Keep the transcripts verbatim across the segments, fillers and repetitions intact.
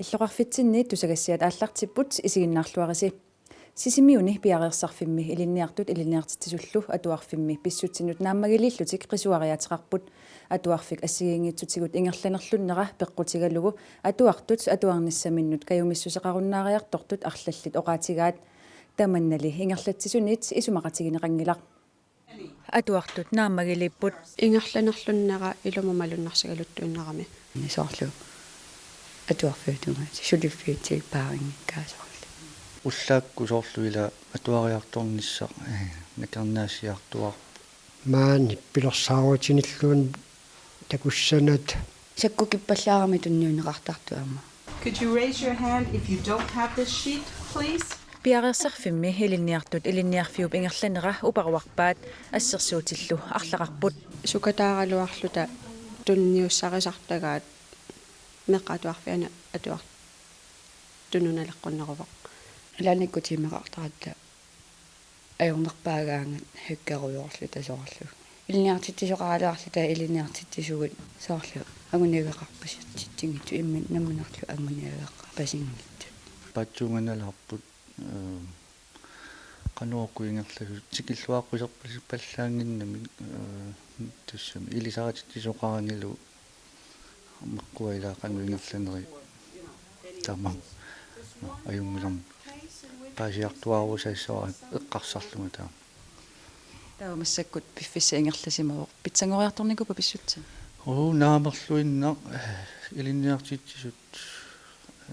Illoqarfitsinniit tusagassiat aallartipput, isiginnaarluarisi. Sisimiuni piareersarfimmi ilinniartut ilinniartitsisullu atuarfimmi pissutsinut naammagiliillutik qisuariaateqarput. Atuarfik assigiinngitsutigut ingerlanerlunnera peqqutigalugu atuartut atuarnissaminnut kajumissuseqarunnaariartortut arlallit oqaatigaat. Tamannali ingerlatsisuniit isumaqatigineqanngilaq. Atuartut naammagiliipput. Ingerlanerlunnera ilumut malunnarsigaluttuinnarami. Soorlu atuarfiutungaat suliffiutsiit paarinngikkaat soorlu. Ullaakkut soorlu ila atuariartornissaq, eh, nakernaassiartuaarput. Maani pilersaarutinilluunniit takussanata. Sakkukippallaarami tunniunneqartartut aamma. Could you raise your hand if you don't have this sheet, please? Piareersarfimmi ilinniartut ilinniarfiup ingerlanera uparuarpaat, assersuutillu arlaqarput. Sukataaraluarluta tunniussarisartagaat meeqqat atuarfianni atuartunut naleqqunneruvoq. Ilaannikkut tiimeqartaratta ajornerpaagaangat hackerujoorluta soorlu. Ilinniartitsisoqaraluarluta ilinniartitsisugut soorlu anguniagaqarpasitsitsinngitsut imminnut nammineerluta anguniagaqarpasinngitsut. Paatsuunganalaarput, eh, qanoq uku ingerlasut tikilluaqquserpasippallaannginnamik, eh, tassami ilisarititsisoqaranilu meqqua ila qanoq ingerlanerit taama ajunngilarmi paasiartuaarusassavara eqqarsarlunga taama. Taava massakkut piffissaq ingerlasimavoq. Pitsanngoriartornikuuppa pissutsit? Uu, naamerluinnaq, eh, ilinniartitsisut,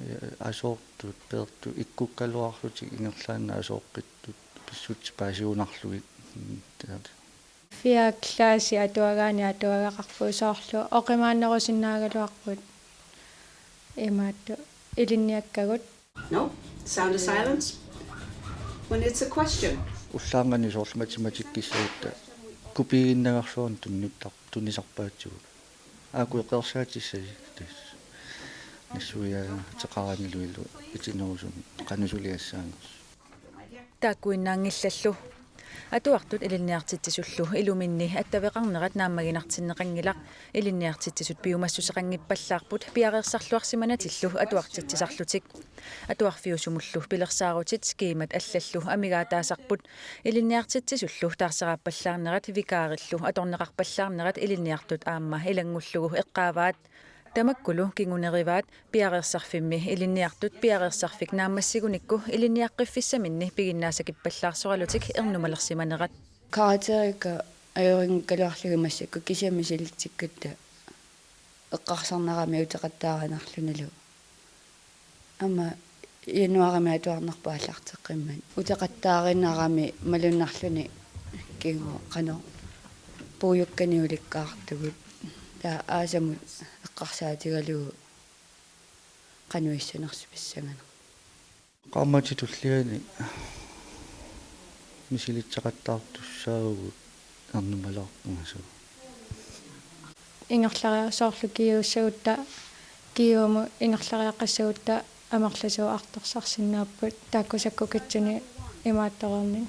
eh, asoortut, peertut ikkukkaluarlutik ingerlaannaq asooqqittut pissutsit paasigunarlugit. Mm, taava. Fjerde klasse atuagaanni atuagaqarpugut soorlu oqimaannerusinnaagaluarput imaattoq ilinniakkagut. No? Sound of silence? When it's a question. Ullaarnani soorlu matematikkissagutta kopiiginnagarsuarnik tunnittar-, tunnisarpaatsigut. Aaku eqqarsaatissasi tassa. Nassuiaateqaranilu illu itinerusumik qanoq suliassaaners. Taakkuinnaanngillallu. Atuartut ilinniartitsisullu iluminni attaveqarnerat naammaginartinneqanngilaq. Ilinniartitsisut piumassuseqanngippallaarput piareersarluarsimanatillu atuartitsisarlutik. Atuarfiusumullu pilersaarutit skemaat allallu amigaataasarput. Ilinniartitsisullu taarseraappallaarnerat vikaarillu atorneqarpallaarnerat ilinniartut aamma ilanngullugu eqqaavaat. Tamakkulu kingunerivaat piareersarfimmi ilinniartut piareersarfik naammassigunikku ilinniaqqiffissaminni piginnaassakippallaarsooralutik ernumalersimanerat. Karakterikka ajorinngilaarlugit massakkut kisianni misilitsikkatta eqqarsarnerami uteqattaarinarlunilu. Aamma januaarimi atuarnerput aallarteqqimmat uteqattaarinarami malunnarluni kingu qanoq puiukkani ulikkaartugut. Taava aasamut eqqarsaatigalugu qanoq issanersipissanganaq. Qaammatit tulliani misilitseqattaartussaavugut ernumalaarpunga suu. Ingerlariaq soorlu kiuussagutta, kiuumut ingerlariaqqassagutta amerlasuut artorsarsinnaapput taakku sakkukitsuni imaattoreerninni.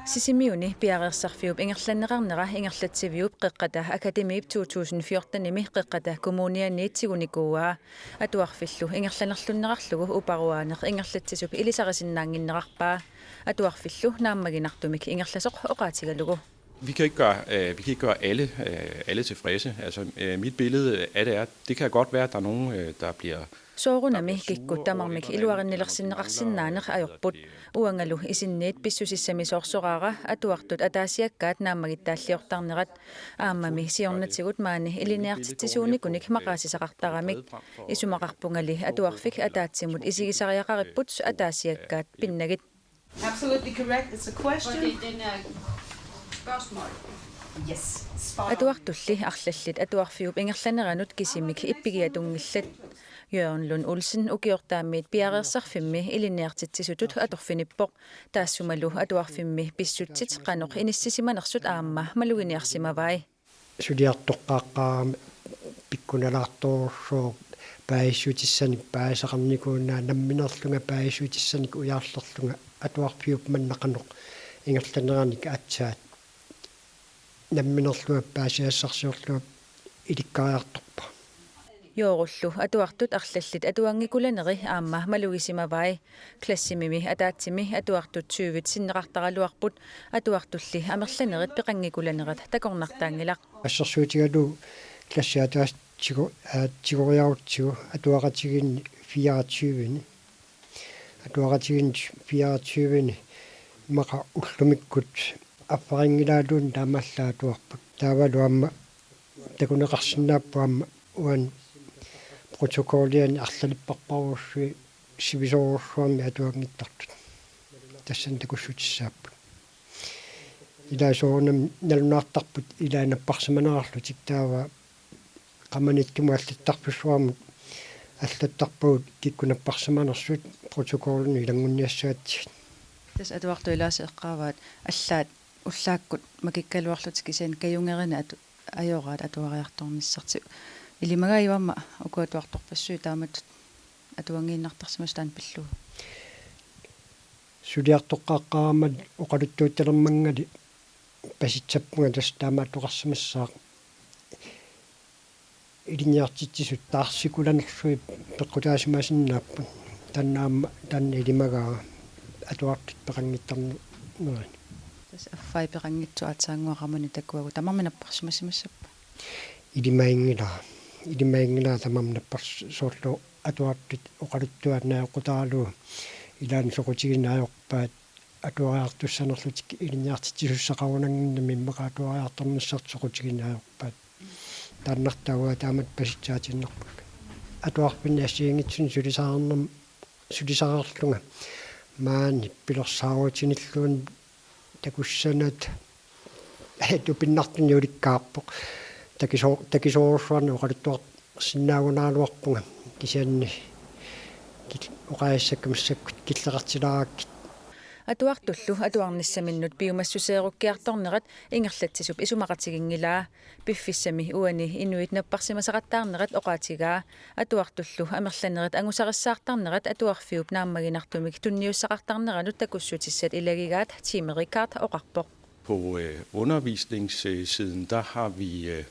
Sisimiuni piareersarfiup ingerlanneqarnera ingerlatsiviup Qeqqata Akademiip to tusind fjortenimi Qeqqata Kommunianiit tigunikuuaa. Atuarfillu ingerlanerlunnerarlugu uparuaaneq ingerlatsisup ilisarisinnaannginnerarpaa. Atuarfillu naammaginartumik ingerlasoq oqaatigalugu. Vi kan ikke gøre, øh, vi kan ikke gøre alle, øh, alle tilfredse. Altså, øh, mit billede af det er, det kan godt være, at der er nogen, øh, der bliver Soorunami kikkut tamarmik iluarinngilersinneqarsinnaaneq ajorput. Uangalu isinniit pissusissamisoorsoraara atuartut ataasiakkaat naammagittaalliortarnerat. Aammami siornatigut maani ilinniartitsisuunikunik maqaasisaqartaramik. Isumaqarpungali atuarfik ataatsimut isigisariaqaripput ataasiakkaat pinnagit. Absolutely correct. It's a question. Fordi den er spørgsmål. Yes. Spot on. Atuartulli arlallit atuarfiup ingerlaneranut kisimik ippigiatunngillat. Jørgen Lund Olsen ukiortaamiit piareersarfimmi ilinniartitsisutut atorfinippoq. Taassumalu atuarfimmi pissutsit qanoq inissisimanersut aamma maluginiarsimavai. Suliartoqqaaqqaarami pikkunalaartorujussuuvoq paasissutissanik paasisaqarnikuunaa nammineerlunga paasissutissanik ujaarlerlunga atuarfiup manna qanoq ingerlaneranik aatsaat nammineerlunga paasisassarsiorlunga ilikkariartorpara. Joorullu atuartut arlallit atuanngikkulaneri aamma malugisimavai. Klassimimi ataatsimi atuartut tyvit sinneqartaraluarput, atuartulli amerlanerit peqanngikkulanerat takornartaanngilaq. Assersuutigalugu klassi ataatsimi tigu-, aa, tigoriarutsigu atuaqatigiinni fireogtyve-ni. Atuaqatigiinni fireogtyve-ni immaqa ullumikkut affarinngilaaluunniit taamaallaat atuarput. Taavalu aamma takuneqarsinnaapput aamma uani protokoliani arlalipparparujussuit sivisoorujussuarmik atuanngittartut. Tassani takussutissaapput. Ilaa soorunami nalunaartarput ilaa napparsimanerarlutik, taava qamaniittumut allattarfissuarmut allattarpagut kikkut napparsimanersut protokollinut ilanngunniassagatsigu. Tassa atuartut ilaasa eqqaavaat allaat ullaakkut makikkaluarlutik kisianni kajungerineq atu-, ajoraat atuariartornissartik. Ilimagaajuk aamma uku atuartorpassuit taamatut atuanngiinnartarsimasut taanna pillugu? Suliartoqqaaqqaarama oqaluttuuttalermanngali pasitsappunga tassa taamaattoqarsimassaaq. Ilinniartitsisut taarsikkulanersui peqqutaasimasinnaappat. Taanna aamma taanna ilimagaara atuartut peqanngittarnerini. Tassa affai peqanngitsut aatsaannguaq qamani takuagut tamarmik napparsimasimassappat? Ilimaginngilaa. Ilimaginngilaa tamarmik nappars-, soorlu atuartut oqaluttuaat najoqqutaralugu ilaanni soqutigineq ajorpaat, atuariartussanerlutik ilinniartitsisussaqarunannginnami immaqa atuariartornissartik soqutigineq ajorpaat. Taannartaa uanga taamatut pasitsaatiinnarpunga. Atuarfinni assigiinngitsunik sulisareernerm-, sulisareerlunga maani pilersaarutinilluunniit takussanata tupinnartunik ulikkaarpoq. Takiso-, takisoorujussuarnik oqaluttuarsinnaagunaraluarpunga kisianni kil-, oqaasissakka massakkut killeqartilaarakkit. Atuartullu atuarnissaminnut piumassuseerukkiartornerat ingerlatsisup isumaqatiginngilaa. Piffissami uani inuit napparsimasaqattaarnerat oqaatigaa. Atuartullu amerlanerit angusarissaartarnerat atuarfiup naammaginartumik tunniussaqartarneranut takussutissat ilagigaat Time Richard oqarpoq. På, øh, undervisningssiden, der har vi, øh,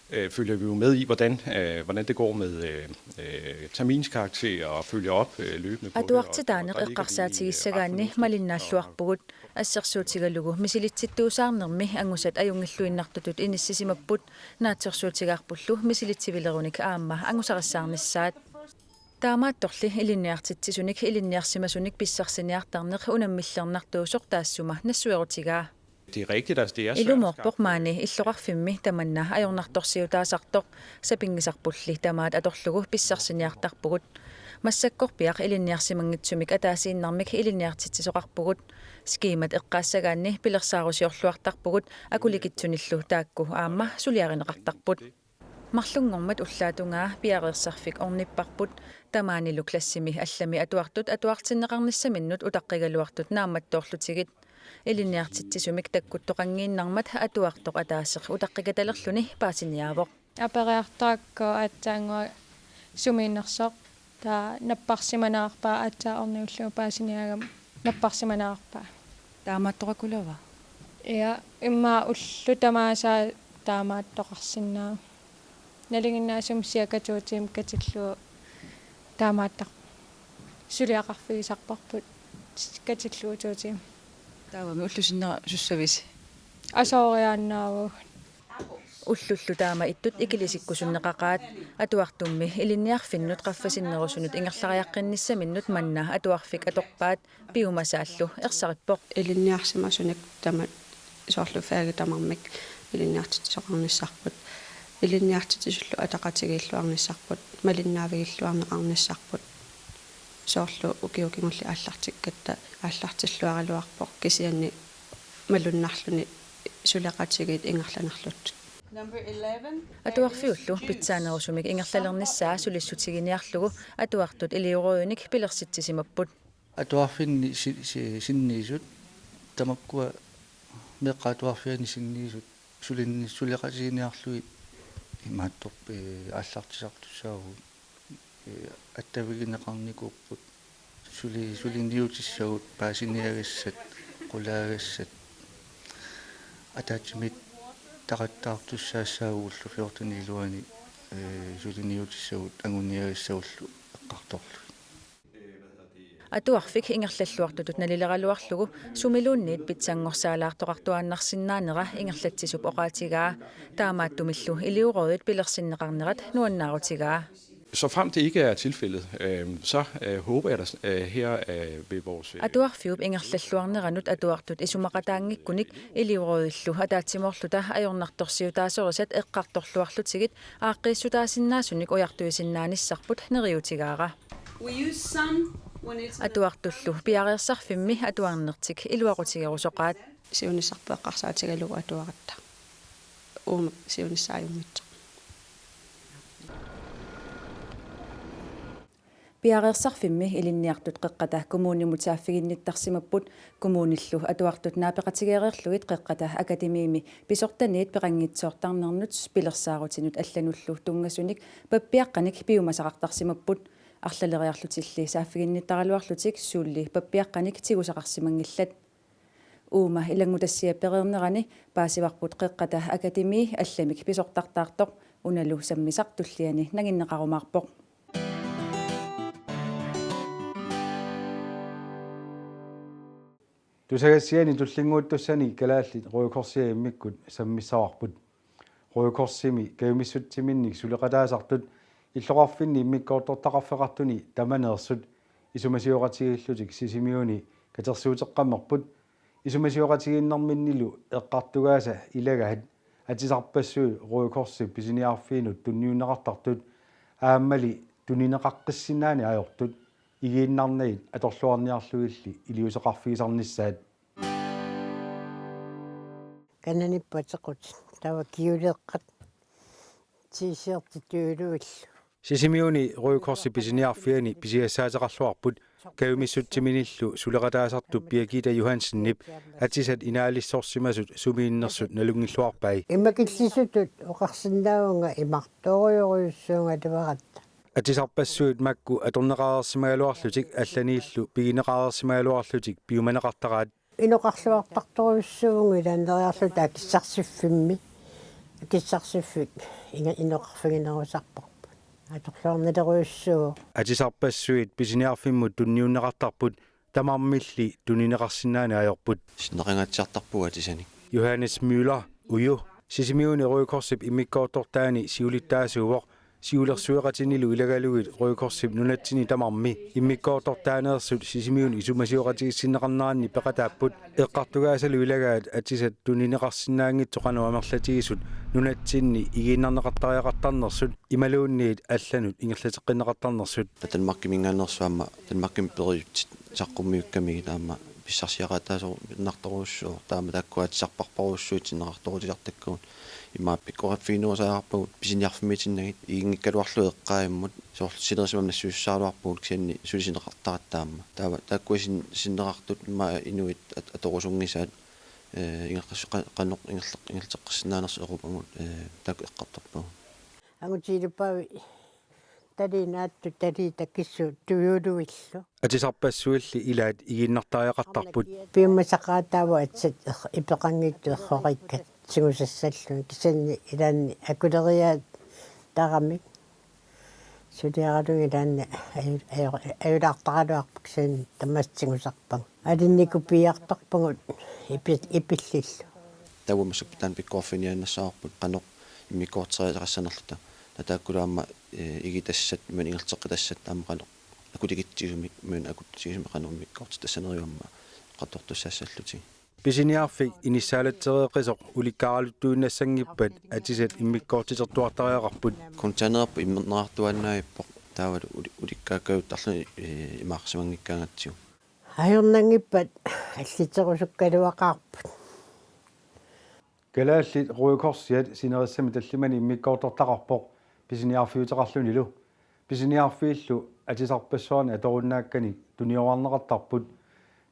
øh, følger vi jo med i, hvordan, øh, hvordan det går med, øh, øh, terminskarakterer og følger op, øh, løbende på det, og, og Atuartitaaneq der ligger vi, øh, ret eqqarsaatigissagaanni fornuftigt, og, malinnaalluarpugut. Assersuutigalugu misilitsittuusaarnermi angusat ajunngilluinnartutut inissisimapput, naatsorsuutigaarpullu misilitsivilerunik aamma angusarissaarnissaat. Taamaattorli ilinniartitsisunik ilinniarsimasunik pissarsiniartarneq unammillernartuusoq taassuma nassuerutigaa. Det er rigtigt, altså, det er svært at Ilumoorpoq skaffe maani illoqarfimmi tamanna ajornartorsiutaasartoq, sapinngisarpulli tamaat atorlugu pissarsiniartarpugut. Massakkorpiaq ilinniarsimanngitsumik ataasiinnarmik ilinniartitsisoqarpugut. Skemat eqqaassagaanni pilersaarusiorluartarpugut akulikitsunillu taakku aamma suliarineqartarput. Marlunngormat ullaatungaa piareersarfik ornipparput, tamaanilu klassimi allami atuartut atuartinneqarnissaminnut utaqqigaluartut naammattoorlutigit. Ilinniartitsisumik takkuttoqanngiinnarmat atuartoq ataaseq utaqqikatalerluni paasiniaavoq. Aperiartorakku aatsaannguaq sumiinnersoq, taava napparsimanerarpaa aatsaat orniullugu paasiniaagama napparsimanerarpaa. Taamaattoqakulava? Ja, immaqa ullut tamaasa taamaattoqarsinnaavoq. Nalinginnaasumik cirka to timer katillugu taamaattarpoq. Suliaqarfigisarparput katillugu to timer. Taavami ullup sinnera sussavisi? Asooriaannaavugut. Ullullu taama ittut ikilisikkusunneqaqaat. Atuartummi ilinniarfinnut qaffasinnerusunut ingerlariaqqinnissaminnut manna atuarfik atorpaat, piumasaallu ersarippoq. Ilinniarsimasunik tamat soorlu fagit tamarmik ilinniartitsisoqarnissarput. Ilinniartitsisullu ataqatigiilluarnissarput, malinnaavigilluarneqarnissarput. Soorlu ukioq kingulleq aallartikkatta aallartilluaraluarpoq kisianni malunnarluni suleqatigiit ingerlanerluttut. Number eleven. Atuarfiullu pitsaanerusumik ingerlalernissaa sulissutiginiarlugu atuartut iliuuserujunik pilersitsisimapput. Atuarfinni si-, si-, sinniisut, tamakkua meeqqat atuarfianni sinniisut sulin-, suleqatiginiarlugit imaattoq, ee, aallartisartussaavugut, ee, attavigineqarnikuupput, suli-, suliniutissagut paasiniagassat, qulaagassat, ataatsimik taqattaartussaassaagut ullut fjorten iluani. Ee, suliniutissagut anguniagissagullu eqqartorlugit. Atuarfik ingerlalluartutut nalileraluarlugu sumiluunniit pitsanngorsaalaartoqartuaannarsinnaanera ingerlatsisup oqaatigaa. Taamaattumillu iliuuserit pilersinneqarnerat nuannaarutigaa. Så frem det ikke er tilfældet, øh, så øh, håber jeg, at øh, her øh, ved vores... Øh... Atuarfiup ingerlalluarneranut atuartut isumaqataanngikkunik iliuuserillu ataatsimoorluta ajornartorsiutaasorisat eqqartorluarlutigit aaqqiissutaasinnaasunik ujartuisinnaanissarput neriuutigaara. Atuartullu piareersarfimmi atuarnertik iluaqutigerusoqaat. Siunissarput eqqarsaatigalugu atuaratta. Uuma siunissaq ajunngitsoq. Piareersarfimmi ilinniartut Qeqqata Kommunimut saaffiginnittarsimapput. Kommunillu atuartut naapeqatigeereerlugit Qeqqata Akademiimi pisortaniit peqanngitsoortarnernut pilersaarutinut allanullu tunngasunik pappiaqqanik piumasaqartarsimapput. Arlaleriarlutilli saaffiginnittaraluarlutik suli pappiaqqanik tigusaqarsimanngillat. Uuma ilanngutassiap pereernerani paasivarput Qeqqata Akademi allamik pisortartaartoq, unalu sammisaq tulliani nanginneqarumaarpoq. Tusagassiani tullinnguuttussani Kalaallit Røde Korsiat immikkut sammissavarput. Røde Korsimi kajumissutsiminnik suleqataasartut illoqarfinni immikkoortortaqarfeqartuni tamaneersut isumasioqatigiillutik Sisimiuni katersuuteqqammerput. Isumasioqatigiinnerminnilu eqqartugaasa ilagaat atisarpassuit Røde Korsip pisiniarfiinut tunniunneqartartut aammali tunineqaqqissinnaanni ajortut igiinnarnagit atorluarniarlugilli iliuuseqarfigisarnissaat. Kananippat ateqqutit taava kjoleeqqat t-shirtit tujuuluillu. Sisimiuni Røde Korsip pisiniarfiani pisiassaateqarluarput kajumissutsiminillu suleqataasartup Birgitta Johansenip atisat inaalissorsimasut sumiinnersut nalunngilluarpai. Imakillisutut oqarsinnaavunga imartorujorujussuugaluaratta. Atisarpassuit makku atorneqareersimagaluarlutik allaniillu pigineqareersimagaluarlutik piumaneqartaraat. Inoqarluartartorujussuuvugut ilaanneeriarluta akissarsiffimmi. Akissarsiffik inga inoqarfiginerusarparput. Atorluarnilerujussuuvoq. Atisarpassuit pisiniarfimmut tunniunneqartarput tamarmilli tunineqarsinnaanni ajorput. Sinneqangaatsiartarpugut atisanik. Johannes Møller, Uju, Sisimiuni Røde Korsip immikkoortortaani siulittaasuuvoq, siulersueqatinilu ilagalugit Røde Korsip nunatsinni tamarmi immikkoortortaaneersut Sisimiuni isumasioqatigiissinneqarneranni peqataapput. Eqqartugaasalu ilagaat atisat tunineqarsinnaanngitsut qanoq amerlatigisut nunatsinni igiinnarneqartariaqartarnersut imaluunniit allanut ingerlateqqinneqartarnersut. Danmarkiminngaanneersoq aamma Danmarkimi periutsit saqqummiukkamigit aamma pissarsiaqataasorinnartorujussuuvoq, taama taakkua atisarparparujussuit sinneqartoorutisartakkagut. Immaqa pikkoriffiginerusariaqarpagut pisiniarfimmiitinnagit iginngikkaluarlugu eqqaavimmut, soorlu sinerissami nassiussisaraluarpugut kisianni sulisineqartaratta aamma. Taava taakkua sin-, sinneqartut immaqa inuit at-, atorusunngisaat, ee, ingerlas-, qa-, qanoq ingerleq-, ingerlateqqissinnaanersut Europamut, ee, taakku eqqartorpagut. Angutiiluppaavi taliinaattut taliit takissuut tujuuluillu. Atisarpassuilli ilaat igiinnartariaqartarput. Piumasaqaataavoq atisat ipeqanngitsut errorikkat tigusassallugit, kisianni ilaanni akuleriaat taramik. Suliaralugit ilaanni aju-, aju-, ajulaartaraluarput kisianni tamaasa tigusarpagut. Alinnikut piiartarpagut ipi-, ipillillu. Taava massakkut taanna pikkoriffigiinnassavarput qanoq immikkoorteriaqassanerluta. Taava taakkulu aamma, ee, igitassat, imaluunniit ingerlateqqitassat aamma qanoq akuligitsigisumik, imaluunniit akutsigisumik qanoq immikkoortitassanersut aamma eqqartortussaassallutigit. Pisiniarfik inissaalereeqqisoq ulikkaaraluttuinnassanngippat atisat immikkoortitertuartariaqarput. Containererput immerneqartuaannavippoq, taavalu uli-, ulikkaakkaajuttarluni, ee, imaarsimanngikkaangatsigu. Ajornanngippat alliterusukkaluaqaarput. Kalaallit Røde Korsiat sinerissami tallimani immikkoortortaqarpoq pisiniarfiuteqarlunilu. Pisiniarfiillu atisarpassuarnik atorunnaakkanik tuniorarneqartarput.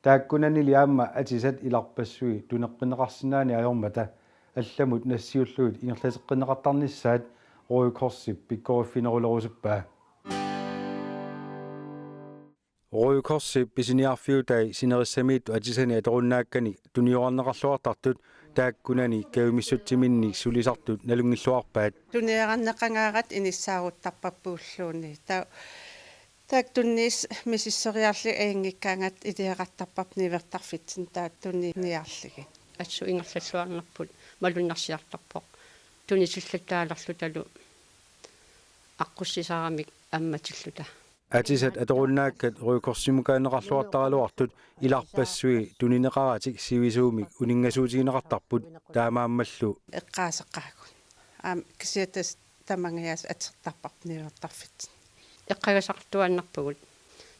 Taakkunannili aamma atisat ilarpassui tuneqqinneqarsinnaanani ajormata allamut nassiullugit ingerlateqqinneqartarnissaat Røde Korsip pikkoriffiginerulerusuppaa. Røde Korsip pisiniarfiutai sinerissamiittut atisanik atorunnaakkanik tuniorarneqarluartartut taakkunani kajumissutsiminnik sulisartut nalunngilluarpaat. Tunineqarneqangaarat inissaaruttarparpulluunniit. Ta-, taakku tunniit misissoriarlugit ajunngikkaangat iliorartarparput niuertarfitsinni taakku tuniniarlugit. Assut ingerlalluarnerput malunnarsiartarpoq. Tunisillattaalerlutalu aqqussisaramik ammatilluta. Atisat atorunnaakkat Røde Korsimukaanneqarluartaraluartut ilarpassui tunineqaratik sivisuumik uninngasuutigineqartarput taamaammallu eqqaaseqaagut. Aamma kisianni tassa tamangajaasa atortarparput niuertarfitsinni. Eqqagasaqartuaannarpugut.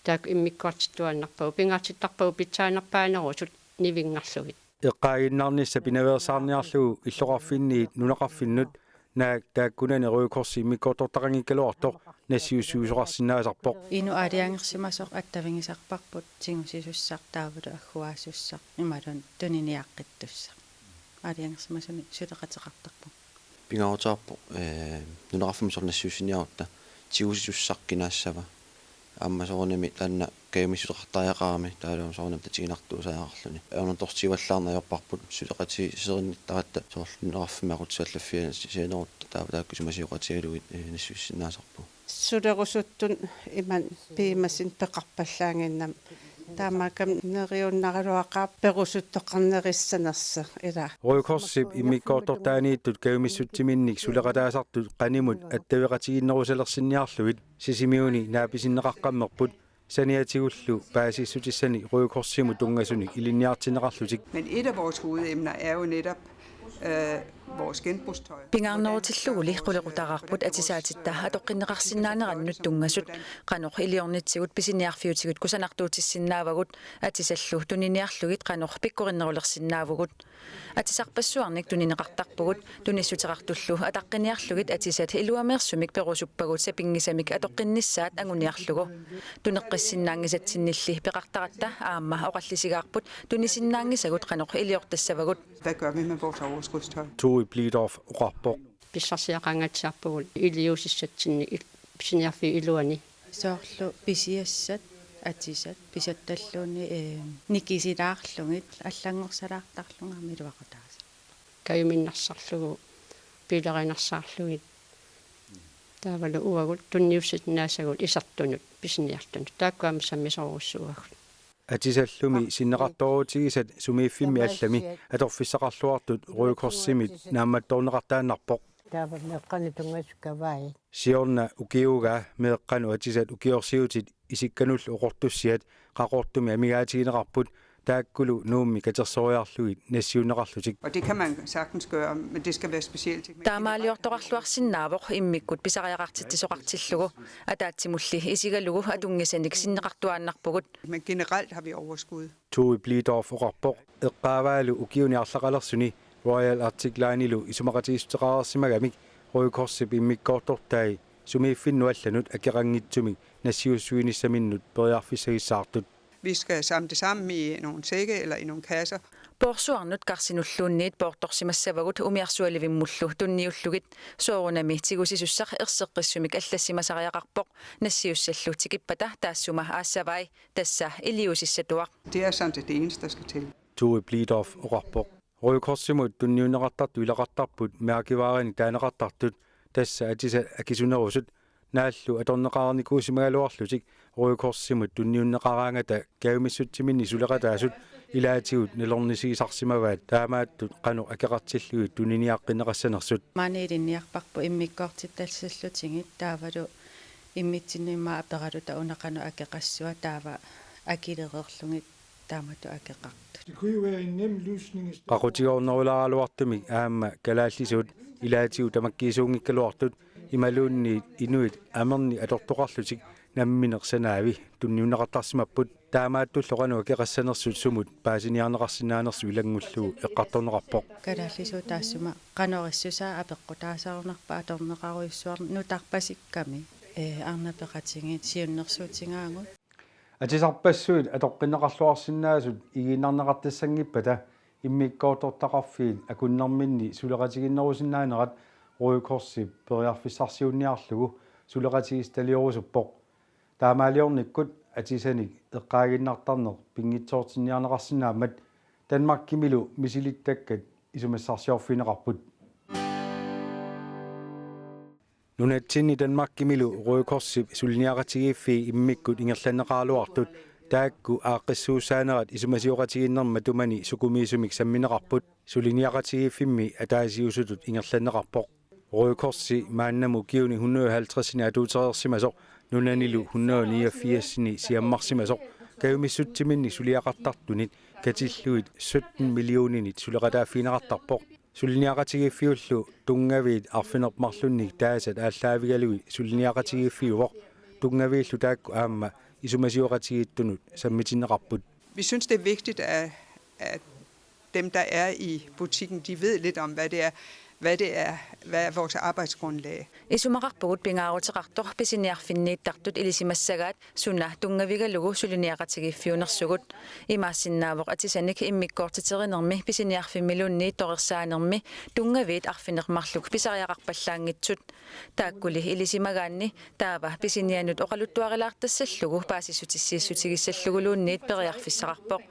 Taakku immikkoortittuaannarpagut. Pingaartittarpagut pitsaanerpaanerusut nivinngarlugit. Eqqaaginnarnissaq pinaveersaarniarlugu illoqarfinniit nunaqarfinnut naak taakkunani Røde Korsip immikkoortortaqanngikkaluartoq nassiussiuisoqarsinnaasarpoq. Inuk aalajangersimasoq attavigisarparput tigusisussaq taavalu agguaasussaq imaluunniit tuniniaqqittussaq. Aalajangersimasunik suleqateqartarpunga. Pingaaruteqarpoq, ee, nunaqarfimmi soorlu nassiussiniarutta tigusisussaq kinaassava. Aamma soorunami taanna kajumissuteqartariaqarami taavalu soorunami tatiginartuusariaqarluni. Ajornartorsiuallaarneq ajorparput suleqatiserinnittaratta soorlu nunaqarfimmi aqutsisallaffiani sianerutta taava taakku isumasioqatigalugit, ee, nassiussinnaasarpugut. Sulerusuttut imannak piumasut peqarpallaannginnami. Taamaakkami neriunnaraluaqaaq perusuttoqarnerissanersoq ila. Røde Korsip immikkoortortaaniittut kajumissutsiminnik suleqataasartut qanimut attaveqatigiinnerusalersinniarlugit Sisimiuni naapisinneqaqqammerput saniatigullu paasissutissanik Røde Korsimut tunngasunik ilinniartinneqarlutik. Men et af vores hovedemner er jo netop øh, vores genbrugstøj. Pingaarnerutilluguli qulequtaraarput atisaatitta atoqqinneqarsinnaanerannut tunngasut, qanoq iliornitsigut pisiniarfiutigut kusanartuutissinnaavagut, atisallu tuniniarlugit qanoq pikkorinnerulersinnaavugut. Atisarpassuarnik tunineqartarpugut, tunissuteqartullu ataqqiniarlugit atisat iluameersumik perusuppagut sapinngisamik atoqqinnissaat anguniarlugu. Tuneqqissinnaanngisatsinnilli peqartaratta aamma oqallisigaarput tunisinnaanngisagut qanoq iliortassavagut. Hvad gør vi med vores overskudstøj? Tove Blidorf oqarpoq. Pissarsiaqangatsiarpugut iliuusissatsinnik il-, pisiniarfiup iluani. Soorlu pisiassat, atisat, pisattalluunniit, ee, nikisilaarlugit, allanngorsalaartarlugit aamma iluaqutaasarput. Kajuminnarsarlugu, piilarinersaarlugit. Taavalu uagut tunniussisinnaasagut isertunut, pisiniartunut. Taakku aamma sammisorujussuuagut. Atisallumi sinneqartoorutigisat sumiiffimmi allami atorfissaqarluartut Røde Korsimit naammattoorneqartaannarpoq. Taava meeqqanut tunngasut kavaajat. Siorna ukiugaa meeqqanut atisat ukiorsiutit isikkanullu oqortussiat Qaqortumi amigaatigineqarput taakkulu Nuummi katersoriarlugit nassiunneqarlutik. Og det kan man sagtens gøre, men det skal være specielle ting. Man kan ikke bare Taamaaliortoqarluarsinnaavoq immikkut pisariaqartitsisoqartillugu, ataatsimulli isigalugu atunngisanik sinneqartuaannarpugut. Men generelt har vi overskud. Tove Blidorf oqarpoq eqqaavaalu ukiuni arlaqalersuni Royal Arctic Lineilu isumaqatigiissuteqareersimagamik Røde Korsip immikkoortortai sumiiffinnut allanut akeqanngitsumik nassiussuinissaminnut periarfissagissaartut. Vi skal samle det sammen i nogle sække eller i nogle kasser. Poorsuarnut karsinulluunniit poortorsimassavagut umiarsualivimmullu tunniullugit, soorunami tigusisussaq erseqqissumik allassimasariaqarpoq, nassiussallu tikippata taassuma aassavai, tassa iliuusissatuaq. Det er sådan set det eneste, der skal til. Tove Blidorf oqarpoq. Røde Korsimut tunniunneqartartut ilaqartarput mærkevarenik taaneqartartut, tassa atisat akisunerusut, naallu atorneqareernikuusimagaluarlutik Røde Korsimut tunniunneqaraangata kajumissutsiminnik suleqataasut ilaatigut nalornisigisarsimavaat taamaattut qanoq akeqartillugit tuniniaqqinneqassanersut. Maani ilinniarparput immikkoortittallutigit taavalu immitsinnut immaqa aperaluta una qanoq akeqassava taava akilereerlugit taamatut akeqartut. Det kunne jo være en nem løsning i stedet for. Qaqutigoornerulaaraluartumik aamma kalaallisut ilaatigut tamakkiisuunngikkaluartut imaluunniit inuit amernik atortoqarlutik nammineq sanaavi tunniunneqartarsimapput, taamaattullu qanoq akeqassanersut sumut paasiniarneqarsinnaanersut ilanngullugu eqqartorneqarpoq. Kalaallisut taassuma qanoq issusaa apeqqutaasarunarpa atorneqarujussuarnik nutarpasikkami, ee, arnat peqatigiit siunnersuutigaagut. Atisarpassuit atoqqinneqarluarsinnaasut igiinnarneqartassanngippata immikkoortortaqarfiit akunnerminni suleqatiginnerusinnaanerat Røde Korsip periarfissarsiunniarlugu suleqatigiissitaliorusuppoq. Taamaaliornikkut atisanik eqqaaginnartarneq pinngitsoortinniarneqarsinnaammat Danmarkimilu misilittakkat isumassarsiorfigineqarput. Nunatsinni Danmarkimilu Røde Korsip suliniaqatigiiffii immikkut ingerlanneqaraluartut taakku aaqqissuussaanerat isumasioqatigiinnermi matumani sukumiisumik sammineqarput. Suliniaqatigiiffimmi ataasiusutut ingerlanneqarpoq. Røde Korsi maannamut ukiuni hundrede og halvtredsini atuutereersimasoq nunanilu hundrede og niogfirsini siammarsimasoq kajumissutsiminnik suliaqartartunit katillugit sytten millioninit suleqataaffigineqartarpoq. Suliniaqatigiiffiullu tunngaviit arfineq-marlunnik taasat aallaavigalugit suliniaqatigiiffiuvoq, tunngaviillu taakku aamma isumasioqatigiittunut sammitinneqarput. Vi synes, det er vigtigt, at, at dem, der er i butikken, de ved lidt om, hvad det er, hvad det er, hvad er vores arbejdsgrundlag. Isumaqarpugut pingaaruteqartoq pisiniarfinniittartut ilisimassagaat suna tunngavigalugu suliniaqatigiiffiunersugut. Imaassinnaavoq atisanik immikkoortiterinermi pisiniarfimmiluunniit torersaanermi tunngaviit arfineq-marluk pisariaqarpallaanngitsut. Taakkuli ilisimagaanni taava pisiniannut oqaluttuarilaartassallugu paasissutissiissutigissalluguuluunniit periarfissaqarpoq.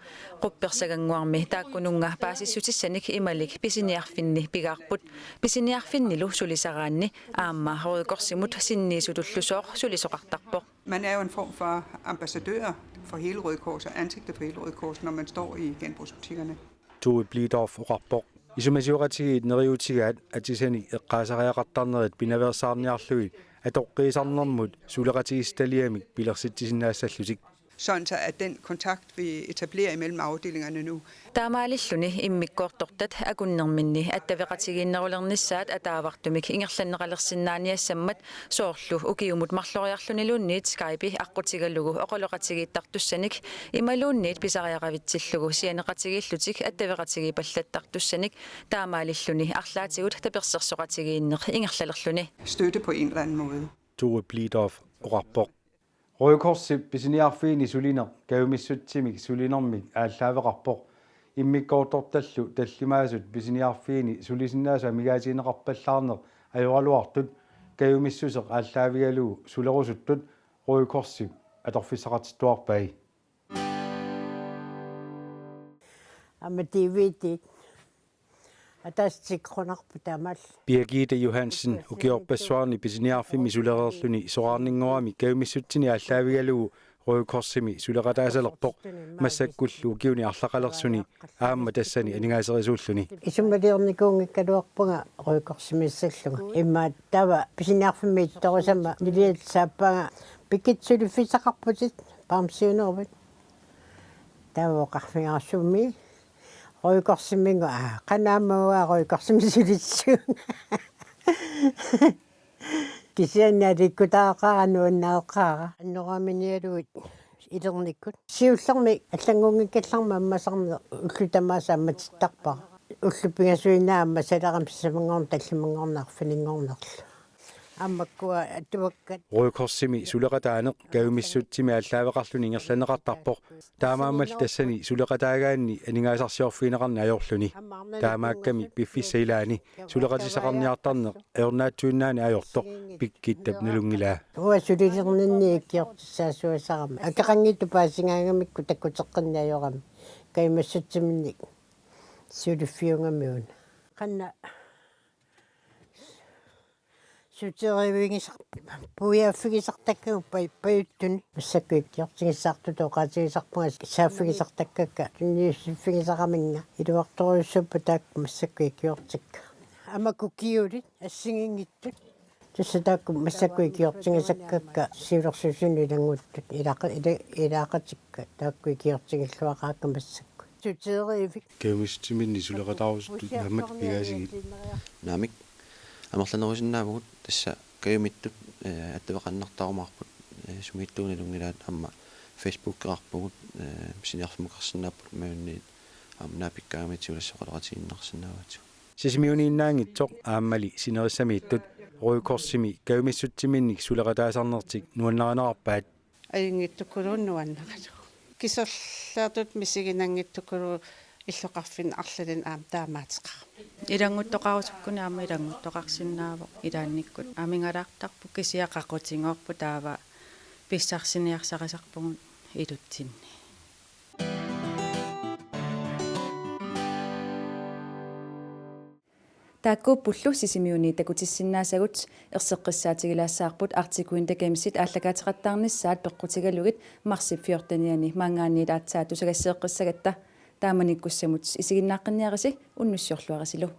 Quppersagannguarmi taakkununnga paasissutissanik imalik pisiniarfinni pigaarput. Pisiniarfinnilu sulisaraanni aamma Røde Korsimut sinniisutullusooq sulisoqartarpoq. Man er jo en form for ambassadør for hele Røde Kors og ansigtet for hele Røde Kors, når man står i genbrugsbutikkerne. Tove Blidorf oqarpoq. Isumasioqatigiit neriuutigaat atisanik eqqaasariaqartarnerit pinaveersaarniarlugit atoqqiisarnermut suleqatigiissitaliamik pilersitsisinnaassallutik. Sådan så at den kontakt, vi etablerer imellem afdelingerne nu, Taamaalilluni immikkoortortat akunnerminni attaveqatigiinnerulernissaat ataavartumik ingerlanneqalersinnaaniassammat, soorlu ukiumut marloriarluniluunniit Skype aqqutigalugu oqaloqatigiittartussanik imaluunniit pisariaqavitsillugu sianeqatigiillutik attaveqatigiipallattartussanik, taamaalilluni arlaatigut tapersersoqatigiinneq ingerlalerluni. Støtte på en eller anden måde. Tove Blidorf oqarpoq. Røde Korsip pisiniarfiini sulineq kajumissutsimik sulinermik aallaaveqarpoq. Immikkoortortallu tallimaasut pisiniarfiini sulisinnaasut amigaatigineqarpallaarneq ajoraluartut kajumissuseq aallaavigalugu sulerusuttut Røde Korsip atorfissaqartittuarpai. Aamma D V D. Ataaseq tikkunarpoq taamaallaat. Birgitte Johansen ukiorpassuarni pisiniarfimmi sulereerluni soraarninngoramik kajumissutsini aallaavigalugu Røde Korsimi suleqataasalerpoq, massakkullu ukiuni arlaqalersuni aamma tassani aningaaserisuulluni. Isumaliornikuunngikkaluarpunga Røde Korsimiissallunga. Immaqa taava pisiniarfimmi ittorisama niliatsaappanga: Birgitte, suliffissaqarputit, bamsiuneruvat? Taava oqarfigaarsuummi Røde Korsimiinngooq, aa, qanoq aamma uanga Røde Korsimi sulissuunga. Kisianni aliikkutaaqaara, nuannaaqaara. Annoraminialuit ilernikkut. Siullermik allanngunngikkallarmat ammasarneq ullut tamaasa ammatittarpara. Ullut pingasuinnaat ammasalerama sisamanngorneq, tallimanngorneq, arfininngornerlu. Aammakkua atuakkat. Røde Korsimi suleqataaneq kajumissutsimi aallaaveqarluni ingerlanneqartarpoq. Taamaammallu tassani suleqataagaanni aningaasarsiorfigineqarneq ajorluni. Taamaakkami piffissap ilaani suleqatissaqarniartarneq ajornaatsuinnaaneq ajortoq Birgittep nalunngilaa. Uanga sulilerninni ikiortissaasuasarama. Akeqanngitsut paasigaangamikku takkuteqqinneq ajorami. Kajumissutsiminnik suliffiugamiuna. Qanoq suterivigisar-, puiaaffigisartakkagut paj-, pajuttuni. Massakkut ikiortigissaartutut oqaatigisarpunga saaffigisartakkakka tunniussiffigisaraminnga. Iluartorujussuupput taakku massakkut ikiortikka. Aamma kukiulit assigiinngitsut. Tassa taakku massakkut ikiortigisakkakka siulersuisuni ilannguttut ilaaqa-, ila-, ilaaqatikka taakku ikiortigilluaqaakka massakkut. Suteerivik. Kajumissutsiminni suleqataarusuttut naammakkit pigaasigit? Naamik. Amerlanerusinnaavugut, tassa kajumittut, eh, attaveqarnartarumaarput, eh, sumiittuunalunngilaat, aamma Facebookeqarpugut, eh, pisiniarfimmukarsinnaapput imaluunniit aamma naapikkaangamiit siulissisoq oqaloqatigiinnarsinnaavatsigu. Sisimiuniinnaanngitsoq aammali sinerissamiittut Røde Korsimi kajumissutsiminnik suleqataasarnertik nuannarineqarpaat. Ajunngitsukkuluunniit nuannaralugu. Kiserliortutut misiginanngitsukkuluunniit illoqarfinni arlalinni aamma taamaateqarami. Ilannguttooqarusukkuni aamma ilannguttooqarsinnaavoq ilaannikkut. Amigalaartarpoq kisianni qaqutigoorpoq, taava pissarsiniarsarisarpugut ilutsinni. Taakkuuppullu Sisimiuni takutissinnaasagut. Erseqqissaatigilaassavarput Arctic Winter Gamesit aallakaateqattaarnissaat peqqutigalugit marsip fjortenianni maanngaanniit aatsaat tusagassiueqqissagatta. Taamanikkussamut isiginnaaqqinniarisi, unnussiorluarisilu.